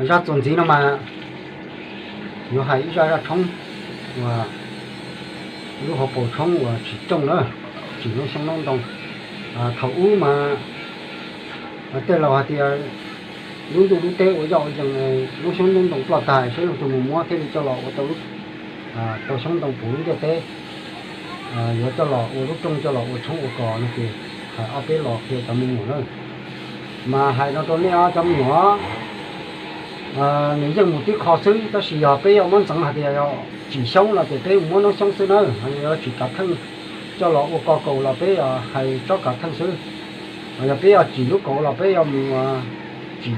Zaj txuas ntxiv no mas yuav hais ib zaj zaj tshoob uas lub hauv paus tshoob uas tsim tsooj na, tsim noob xyoob noob ntoo. Thaum ub mas tej laus hais tias lub ntuj lub teb ua yoj ua yees, noob xyoob noob ntoo ploj tag, seb leej twg mus muab thiaj li coj los ua tau lub, tau xyoob ntoo puv lub ntiaj teb, yuav coj los ua lub rooj coj los ua tshoob ua kos no ces hais ob peb los qhia cov me nyuam na. Mas hais no rau nej cov me nyuam, nws yeej mus tib qho xwb, tab sis yog peb yuav muab ntxeev hais tias yog tsim xyoob no ces peb muab noob xyoob xwb na, yog tsim kav theej coj los ua ko kaus los peb hais tsob kav theej xwb. Yog peb yuav tsim lub kaus los peb yuav mus tsim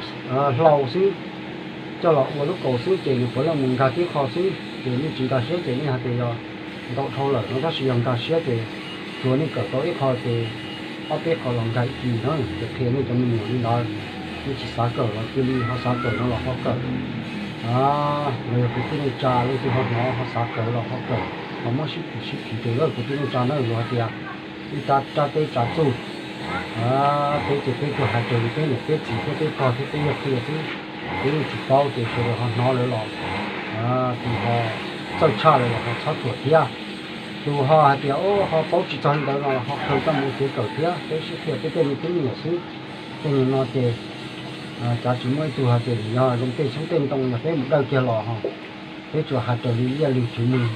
hlau xwb, coj los ua lub kaus xwb ces nws puav leej mus nkag tib qho xwb, ces nej tsis nkag siab ces nej hais tias yog ntau dhau lawm no, tab sis yog nkag siab ces tsuas nej kawm tau ib qho ces ob peb qho los nkag ib kis na, ces qhia nej cov me nyuam li ntawd. Nej tsis xav kawm los cia li ho xav kawm no los ho kawm. Los yog kwv tij neej tsa leej twg ho hnov ho xav kawm los ho kawm, los muab sib phim sib phim ces lawv kwv tij neej tsa na, luag hais tias ib rab teb tsa txuj, peb ces peb tsuas hais raws li peb niam peb txiv thiab peb pog thiab peb yawg qhia xwb. Peb yeej tsis paub ces sawv daws ho hnov lawm los, tus ho txawj tshaj lawm los ho txhob thuam thiab. Tus ho hais tias ho paub tsis txog li ntawd no los ho khaws coj mus kev kawm thiab. Peb sib qhia peb tej me tub me nyuam xwb. Tej neeg no ces cav tsis muaj ib tug hais tias yog zoo tej xyoob tej ntoo yog peb mus dawj kiag los ho. Peb tsuas hais raws li liaj lwg tswv nug,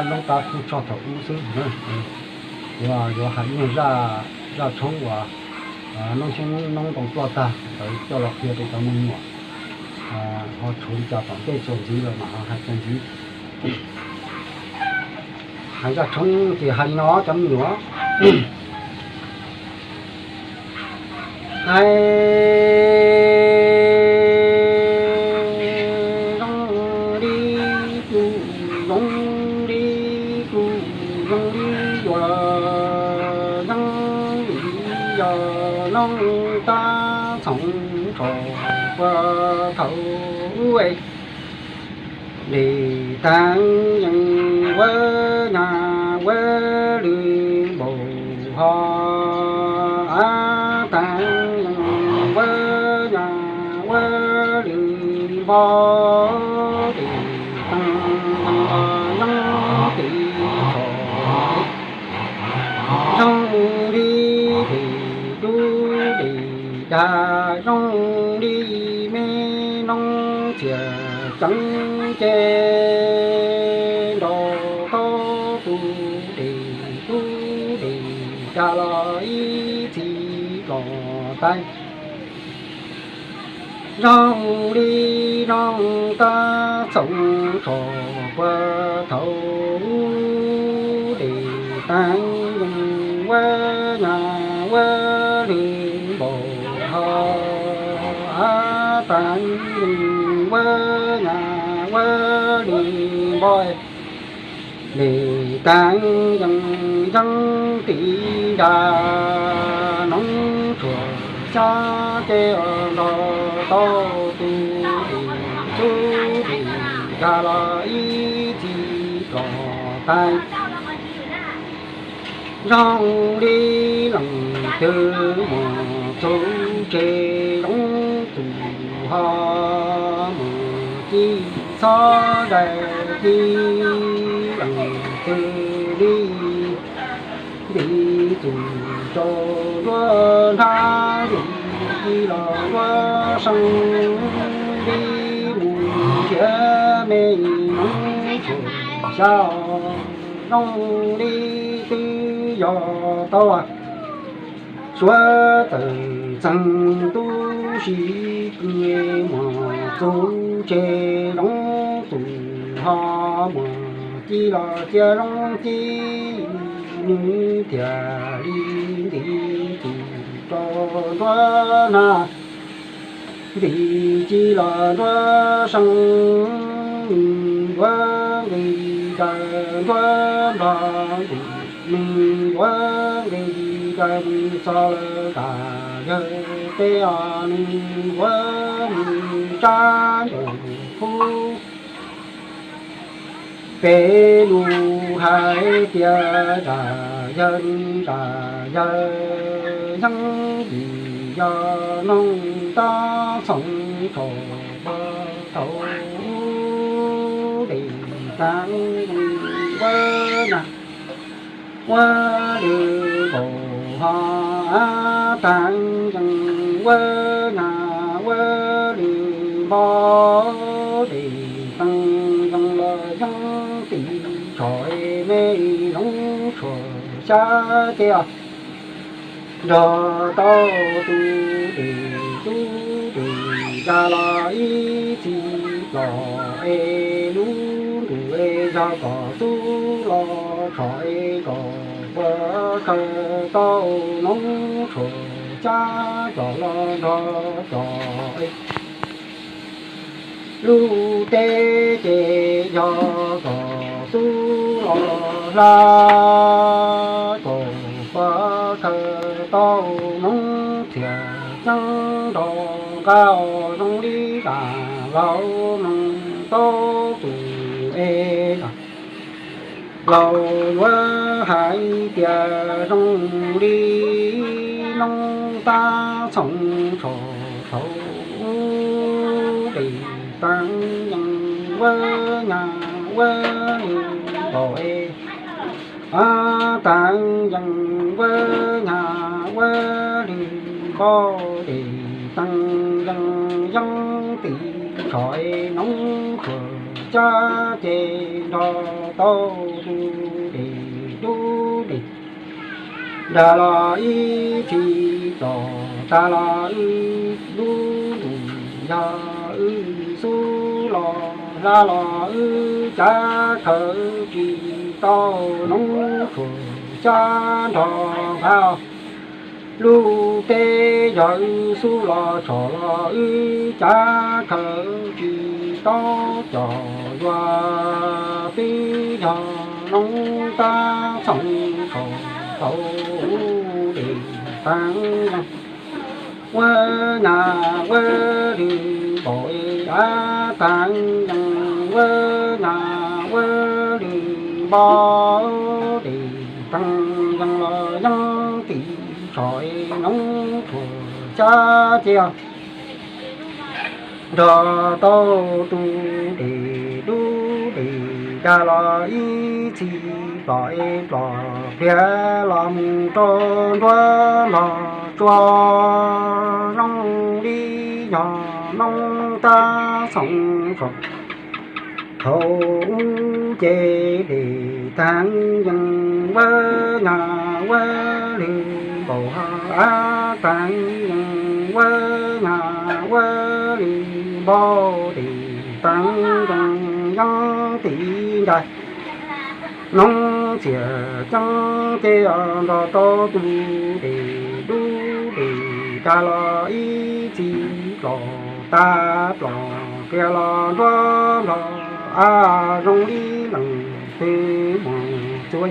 noob qab kub tshoj thaum ub xwb. Uas yuav hais niag zaj tshoob uas noob xyoob noob ntoo ploj tag ntawd coj los qhia rau cov me nyuam, ho tshuav li cas tom ntej txuas ntxiv los mas ho hais txuas ntxiv. Hais zaj tshoob ces hais li no cov me nyuam. Hais zoo li kuj zoo li kuj zoo li yuav yeej li yog noob tab txhoov tso puag thaum ub. Dej tag yeej ua nyab ua lwj npaum ho, av tag yeej ua nyab ua lwj npaum, dej tag yeej los nyob tim tso. Zoo li dej dub dej dag, zoo li me noob txiag ceeb ces nrog tau tus dej dub dej dag los ib txhis los tais. Zoo li noob tab txhoov tso puag thaum ub, dej tag yeej ua nyab ua lwj npaum ho, av tag yeej ua nyab ua lwj npaum. Dej tag yeej yeej tim nra, noob tsuag xyab ces nrog tau tus dej dub dej dag los ib txhis los tais. Zoo li leej twg mus txug tsev zoov txug ho, mus ci txhob dai ci, leej twg li nti txug rau nruab hnab, nti ci los nruab see, nti mus nrhiav me noob tsuag xyab. Zoo li twb yog tau suav tawm txeeg tub si, kwv mus txug tsev zoov txug ho, mus ci los cia zoo ci, nws thiaj li nti txug rau nruab hnab, nti ci los nruab see, nws yuav nqis daws nruab nplog, nws yuav nqis daws mus txog lawm zaj yawg teb os, nws yuav mus tsab ncaws qub. Peb lus hais tias zaj yawg, zaj yawg yeej yim yog noog tab txhoov kaum pua tau, ub dej tag zoo ua na ua lwm nkaus ho, av tag zoo ua na ua lwm npo, dej tag zoo los yeej tim tshom me zoov tshuam xyab ces os. Nrog tau tus dej dub dej dag los ib txhis plos es lub ntuj es yog kom xub los tshom es kom puas khaws tau noob tshuam xyab cov los nrog cov es lub teb ces yog kom xub los hla kom puas khaws tau noob txiag ceeb nrog nqa zoo li zam laug noog tau tus es zam laug yuav hais tias zoo li noob tab txhoov tshom thaum ub dej tag yees ua nyas ua lwm npo es, av tag yees ua nyas ua lwm npo, dej tag yees yeej tim tshom es noob tshuam xyab ces nrog tau tus dej dub dej dag los ib txhis plos tag los wb lub ntuj yog wb xub los hla los wb cav khaws tsis tau noob tshuam xyab nrog nqa lub teb yog wb xub los tshom los wb cav khaws tsis tau cov yuav twb yog noob tab txhoov tshom thaum ub dej tag yees ua nyas ua lwm npo es, av tag yees ua nyas ua lwm npo, dej tag yees los yeej tim tshom es noob tshuam xyab ces os. Nrog tau tus dej dub dej dag los ib txhis plos es plos pliag los mus rau nruab nplog tsua zoo li yog noob tab txhoov tshom thaum ub ces dej tag yees ua nyas ua lwm npo, av tag yees ua nyas ua lwm npo, dej tag yees yeej tim ncas noob txiag ceeb ces nrog tau tus dej dub dej dag los ib txhis plos tag plos pliag los nruab nplog av zoo li leej twg mus txua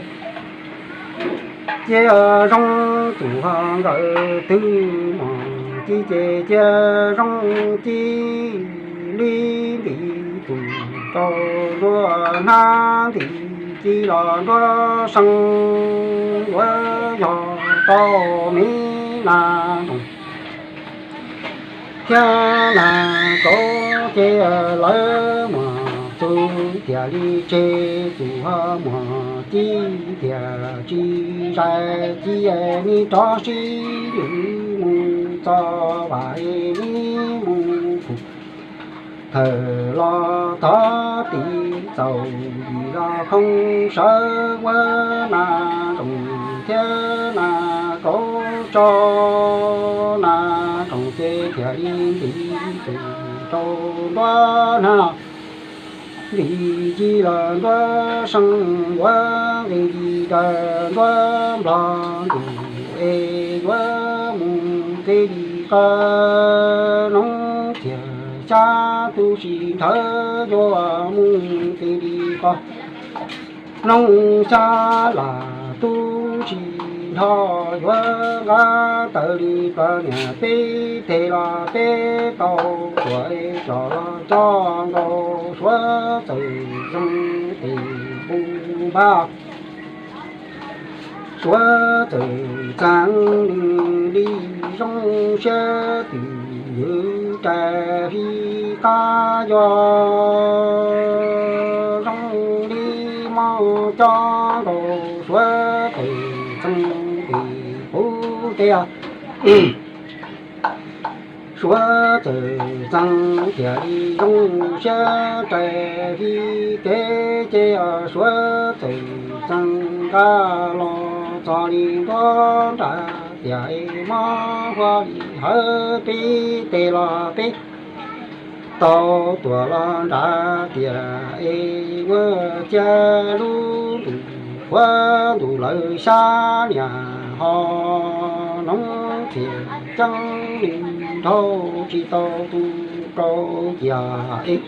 cia zoo tus ho nkawm twg mus ci ces cia zoo ci li ntim tus rau nruab hnab ntim ci los nruab see yuav yog tau me nas nroos thiab nas kauv ces lawv muam txus tiag li tseg tus ho muam ci tiag tsis zais ci es nws rov sib lwm mus txog vam es nws mus pum thawm los thov tim txaus yim los khoo sawv ua nas nroos thiab nas kauv tso nas nroos ces thiaj li ntim tus rau nruab hnab ntim ci los nruab see yuav nqis li daws nruab nplog ntuj es yuav mus nqis li qab noob txiag xyab tu si nthawv yuav mus nqis li qab noob xyab lam tu si nrho yuav nqa tawm li pab niam peb teg los peb tau tuam es cov los coj nkaus suav txawm zoo tes npu npab suav txawm txav nws li zoo siab twm ywm tsaig fij qab yuav zoo li moj cob nkaus, Suav txawm txeev tim qub teb. Suav txawm txeev thiaj li zoo siab, tsaig fij kev ces Suav txawm txeev nqa los txog li nruab nrab tiaj es mob huab li hawv, peb teg los peb tau tuaj los nrad tiaj es ua ciav lub ntuj qhuav ntuj lawv xya niam ho noov txias ceeb nws dhau tsis tau tu rau ciaj es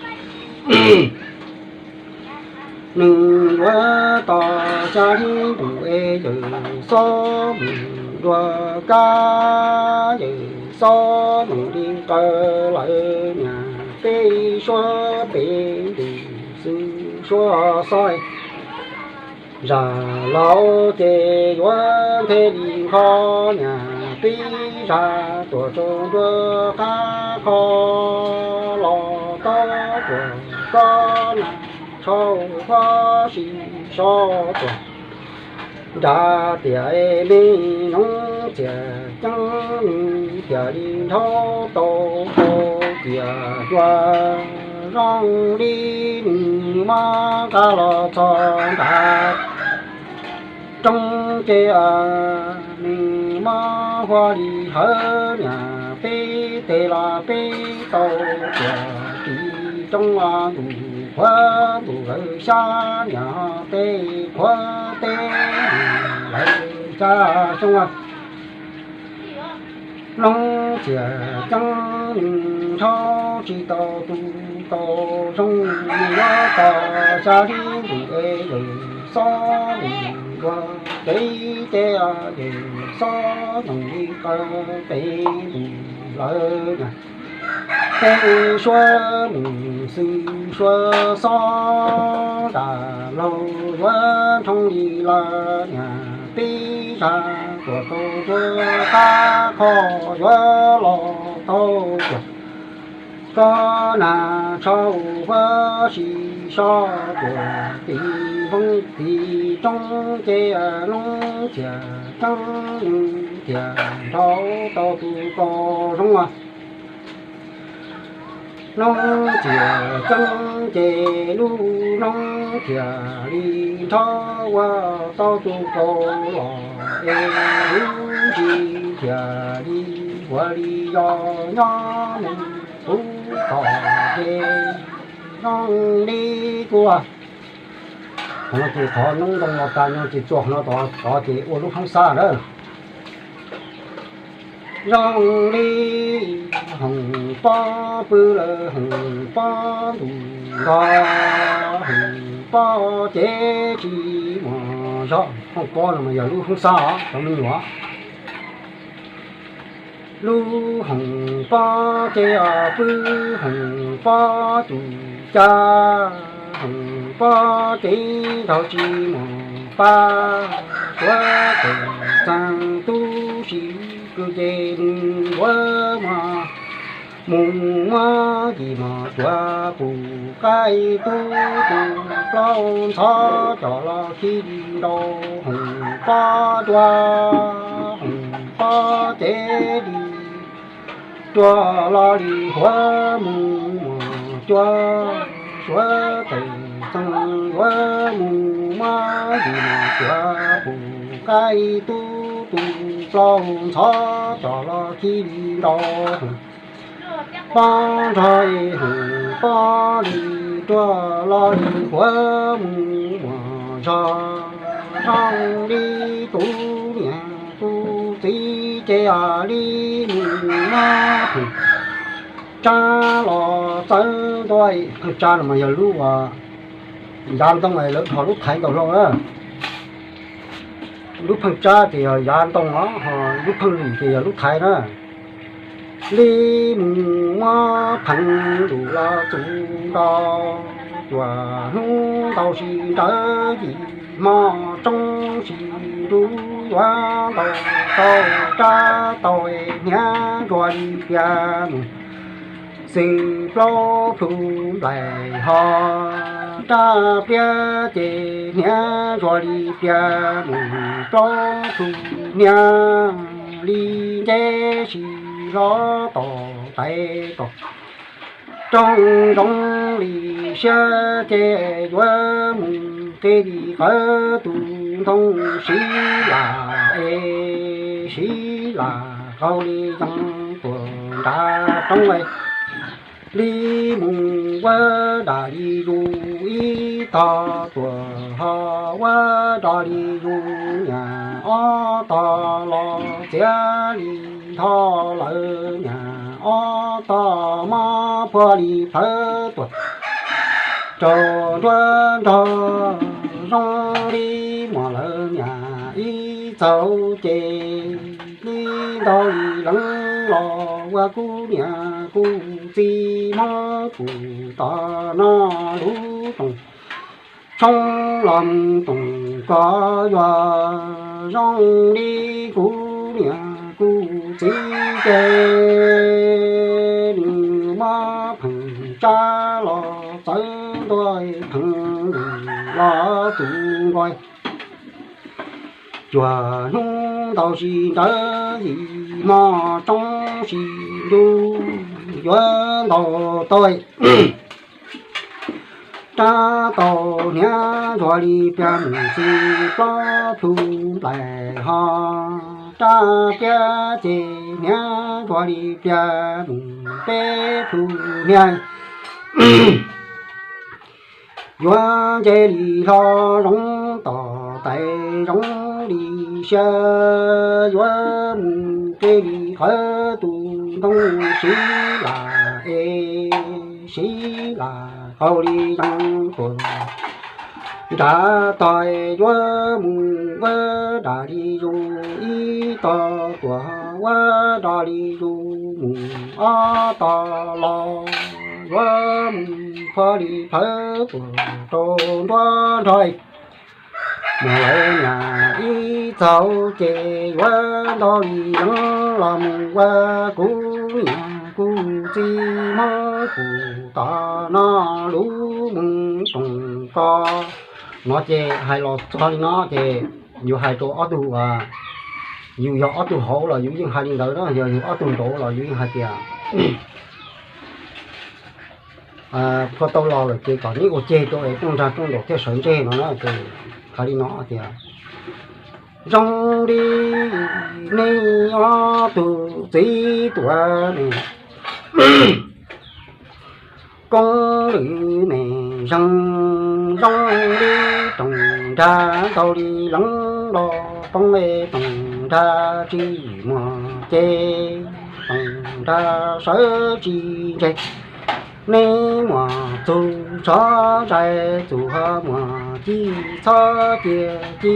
nws yuav tos xya li ntuj es yawm xob mus dua kab, yawm xob mus li qawv lawm niam peb suab pem ntuj xwb suab xob. Zam laub ces yuav nthe li nqho niam peb zam tuaj rau nruab qab kho los tau tuaj koj na tshauj huab si so tuaj nrad tiaj es me noov txias ceeb nws thiaj li nrhau tau tau tiaj cua zoo li nws mob nqa los txog nrad roob ces nws mob huab li hawv niam peb teg los peb tau tiaj tim roob ntuj qhuav ntuj lawv xya niam teb qhuav teb lawv xya xyoo. Noov txias ceeb nws nrhau tsis tau tu tau zoo, nws yuav tos xya li ntuj es yawm xob mus dua kev ces yawm xob noog li qawv pem ntuj lawm na. Peb suab mus xwb suab xob nram laug yuav nrhoo li lawm niam peb zam tuaj tau tuaj qab kho yuav los tau tuaj koj na tshauj huab si so tuaj tim voog tim roob ces noov txias ceeb nws thiaj nrhau tau tu tau zoo. Noov txias ceeb ces lub noob thiaj li nrhau ua tau tu tau los es lub zis thiaj li huav li yog nyob mus puv tog ces zoo li kuv. Qhov no ces qhov noob ntoo los tas no ces txua qhov no tod tod ces ua lub hoob xab na. Zoo li hoom pob pw lawm, hoom pob ntuj nto, hoom pob cev tsis muaj zog. Hoom pob no mas yog lub hoob xab os cov me nyuam. Lub hoom pob cev os pw, hoom pob tus ca, hoom pob cev nrog tsis muaj pab, suav txawm txeev tub si kwv ces nws yuav muab mus muab yim mos cuav pum qaib tub tus plaub ntxhov coj los khi li nrau hoom pob cua, hoom pob cev li cua los li huav mus muab cua, suav txawm txeev yuav mus muab yim mos cuav pum qaib tub tus plaub ntxhov coj los khi li nrau hoom pob nrog hoom pob li cua los li huav mus muab zog zoo li tus niam tus txiv ces li mus muab pheej tsab los txawv ntua. Pheej tsab no mas yog lub yav ntoo lawv dhos lub thaiv ntaus hlau na. Lub pheej tsab ces yog yav ntoo os, ho lub pheej lwm ces yog lub thaiv na. Li mus muab pheej lwm los txus nto, cua hnub ntau si nrawv yim hmo, tsoob si nruv yuav ntau tau tsab tau hniav nruas li tiag mus. xwb plaub plhu nplaim ho, rab pliab ces hniav zuag li pliab mus plaub plhu hniav li nceb si hlob tom tais tom rooj zoo li siab ces yuav mus qi li qawv tus ntoo siv lam es siv lam qau li yees tuam nrad roob es li mus ua dam li zus ib tog tuam ho ua dog li zus niam ob tog los txiav li nthov lawv niam ob tog mob phua li plhawv tuam rau nruab nrog zoo li muam lawv niam ib txaug ces li ntau li leev los ua kuv niam kuv txiv mob kuv tom no lub rooj tshoob los mus toom kos yuav zoo li kuv niam kuv txiv ces nws mob pheem tsab los txawv ntua pheem lwm los tus nqo cuag hnub ntau si nrawv yim hmo tsoob si ntuj yuav ntau tau rab tau hniav zuag li pliab mus xwb plaub plhu nplaim ho, rab pliab ces hniav zuag li pliab mus peb plhu hniav yuav nce li hlo zoov tom tais zoov li siab yuav mus qi li qawv tus ntoo siv lam es siv lam qau li yees tuam nrad tog yuav mus ua dam li zus ib tog tuam ua dog li zus mus ob tog los yuav mus phua li plhawv tuam rau nruab nrog muam lawv niam ib txaug ces yuav ntau li leev los mus ua kuv niam kuv txiv mob kuv tom no lub mus toom kos no ces hais los txog li no ces yus hais rau ob tug uas yus yog ob tug hauv los yus yeej hais li ntawd na, yog yus ob tug nraud los yus yeej hais tias phua tau los lawm ces kom neb ua ceg rau es rooj nrag rooj nraud thiaj sawv ntseg no na. Ces hais li no tias zoo li neb ob tug txiv tuam ne koob lwm me zeeg zoo li toom nrag ntau li leev los poob toom nrag tsis muag ces toom nrag sawv tsis ntseg. Neb muam txug txhob zais txug ho muam ci txhob cia ci.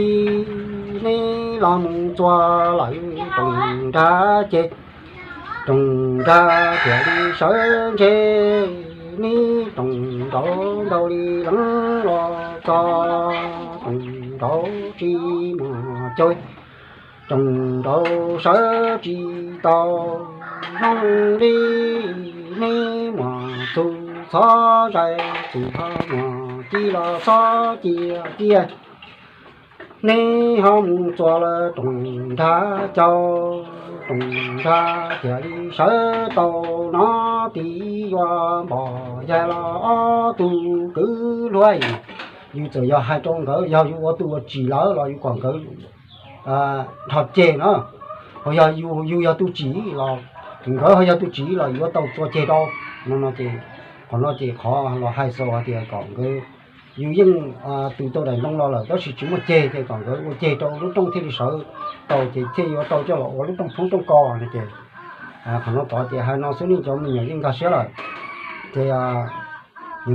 Neb los mus txua lawm toom nrag ces toom nrag thiaj li sawv ntseg. Neb toom nraud ntau li leev los txog toom nraud tsis muag cawg. Toom nraud sawv tsis tau zoo li neb muam txug txhob zais txug ho muam ci los txhob cia cia. Neb ho mus txua lawm toom nrag cau, toom nrag thiaj li sawv tau no tiv yuav npom yaig los ob tug kwv hluas. Yus txawm yog hais rau nkawd yog yus ua tus ua tsim lawv los yus kom nkawd nrho ceg na. Ho yog yus yog tus tsim los nkawd ho yog tus tsim los yuav tau txua ceg rau no no ces qhov no ces qhov los hais xaus hais tias kom nkawd, yus yeej tus tau daim ntoo los lawm tab sis tsis muaj ceg ces kom nkawd ua ceg rau lub rooj thiaj li sawv tau ces thiaj yuav tau coj los ua lub rooj phoob rooj kos no ces qhov no tod ces hais no xwb nej cov me nyuam yeej nkag siab lawm. Ces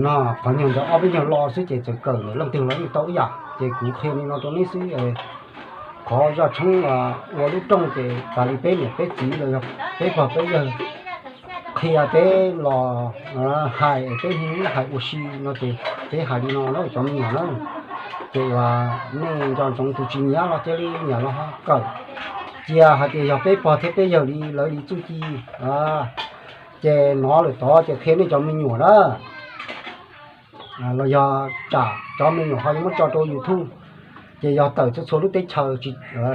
no qhov nyuag ntawd ob peb nyuag lo xwb ces txawm kawm lawm leej twg los yeej tau ib yam ces kuv qhia li no rau neb xwb. Qhov zaj tshoob ua lub rooj ces tas li peb niam peb txiv los yog peb pog peb yawg qhia peb los hais peb hnub hais ua si no ces peb hais li no na cov me nyuam na. Ces nej nco ntsoov tus tsis nyiam los cia li nyiam los ho kawm cia hais tias yog peb pog thiab peb yawg li lawv li txuj ci Ces hnov lawm tod ces qhia nej cov me nyuam na, los yog tsam cov me nyuam ho yuav muab tso rau YouTube, ces yog tawm txhua txhua lub teb chaws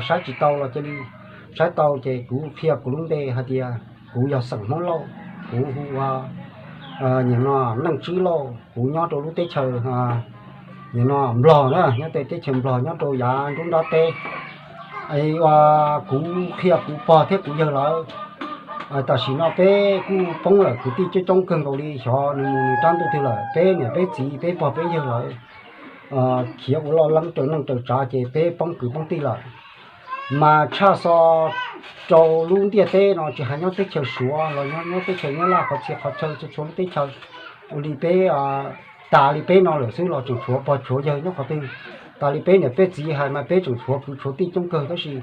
saib tsis tau los cia li saib tau. Ces kuv qhia kuv lub npe hais tias kuv yog xeem Hmoob Lauj, kuv hu ua nim no Neej Tswb Lauj, kuv nyob rau lub teb chaws nim no Nplog na, nyob tej teb chaws Nplog nyob rau yav nruab nrab teb. Ua kuv qhia kuv pog thiab kuv yawg lawv, tam sim no peb kuj poob lawm kwv tij coob coob kawg nkaus li, xyov nws mus nws rab ntuj twg lawm. Peb niam peb txiv peb pog peb yawg lawv khiav ua loj leeb raws neej raws tsav ces peb poob kwv poob tij lawm. Mas tshaj xo rau lub ntiaj teb no tsis hais nyob teb chaws Suav los nyob teb chaws Nyab Laj qhov txhia qhov chaw txhua txhua lub teb chaws, ua li peb tas li peb no lawm xwb los tseem tshuav pog tshuav yawg nyob qhov twg. Tas li peb niam peb txiv hais mas peb tseem tshuav kwv tshuav tij coob kawg tab sis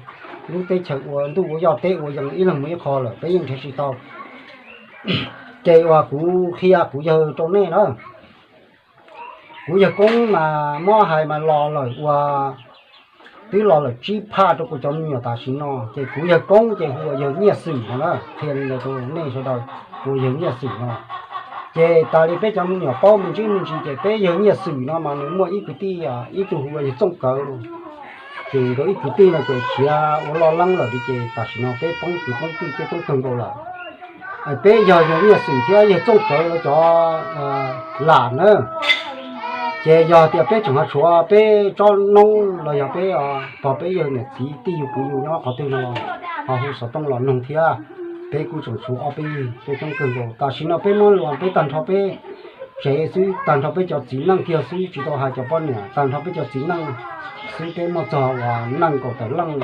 lub teb chaws ua ntuj ua yoj teb ua yees ib leeg mus ib qho lawm peb yeej nrhiav tsis tau. Ces uas kuv qhia kuv yawg rau nej na. Kuv yawg koob mas muab hais mas los lawm uas twb los lawm tsib phaj rau kuv cov me nyuam tam sim no. Ces kuv yawg koob ces hu ua yawg Nyiaj Xwm no na, qhia li ntawd rau nej sawv daws, hu ua yawg Nyiaj Xwm no. Ces tas li peb cov me nyuam paub me ntsis me ntsis ces peb yawg Nyiaj Xwm no mas nws muaj ib kwv tij ib tug hu ua yawg Txooj Kawv. Ces nkawd ib kwv tij no ces khiav ua loj leeb lawm li ces tam sim no peb poob kwv poob tij peb poob kawg nkaus lawm. Peb yog yawg Nyiaj Xwm thiab yawg Txooj Kawv lawv cov lam na. Ces yog tias peb tseem ho tshuav peb tsob noob los yog peb pog peb yawg niam txiv tij yug kwv yug nyob qhov twg no los ho hu xov tooj los noog thiab. Peb kuj tseem tshuav ob peb yig peb coob kawg nkaus. Tam sim no peb muab luas peb tag nrho peb tsev xwb, tag nrho peb cov txiv neej kiag xwb, tsis tau hais cov poj niam, tag nrho peb cov txiv neej xwb peb muaj txog uas nees nkaum tawm leej,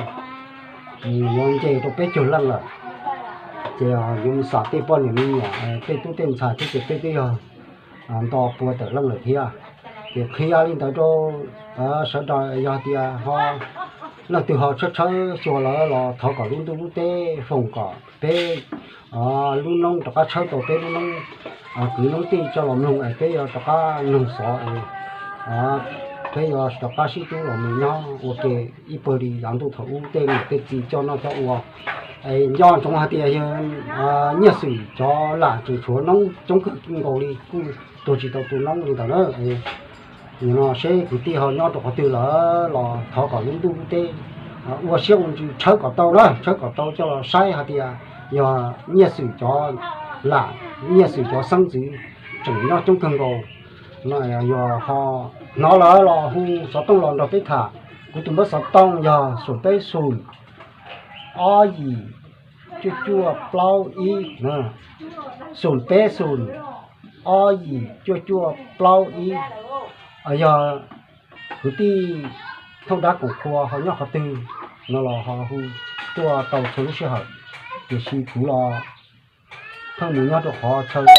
yuav nce rau peb caug leej lawm. Ces yuav mus xam tej poj niam me nyuam tej tub tej ntxhais thiab ces peb twb yog nto pua tawm leej lawm thiab. Ces qhia li ntawd rau sawv daws, yog tias ho leej twg ho tshawb tshawb xyuas lawm los thov kom lub ntuj lub teb foom kom peb lub noob rov qab tshawb tau peb lub noob kwv noob tij coj los mloog es peb yuav rov qab mloog xov es peb yuav rov qab sib tub los mus nyob ua ke ib pawg li yav ntuj thaum ub tej niam tej txiv coj noj coj ua. Es nco ntsoov hais tias yawg Nyiaj Xwm cov lam tseem tshuav noob coob kawg nkaus li, kuj tuag tsis tau tus noob li ntawd na. Nim no seb kwv tij ho nyob rau qhov twg lawm los thov kom lub ntuj lub teb ua siab ua ntsws tshawb kom tau na, tshawb kom tau coj los saib hais tias yog Nyiaj Xwm cov lam, Nyiaj Xwm cov xeeb ntxwv tseem nyob coob kawg nkaus no. Yog ho hnov lawm los hu xov tooj los nrog peb tham. Kuv tus npawb xov tooj yog xoom peb xoom ob yim cuaj cuaj plaub ib, xoom peb xoom ob yim cuaj cuaj plaub ib. Yog kwv tij thoob dab koom qhua ho nyob qhov twg no los ho hu tuaj tau txhua lub sij hawm. Tiam sis kuv los pheej mus nyob rau qhov chaw no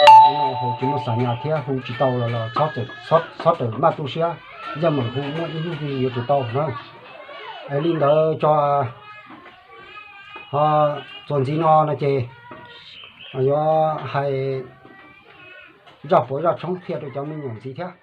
hauv tsis muaj xam nyas thiab hu tsis tau los los txhob rawm maj tu siab, yeej meem hu muaj ib hnub twg yuav tsum tau na. Es li ntawd tso, ho txuas ntxiv no no ces yuav hais zaj puav zaj tshoob qhia rau cov me nyuam ntxiv thiab.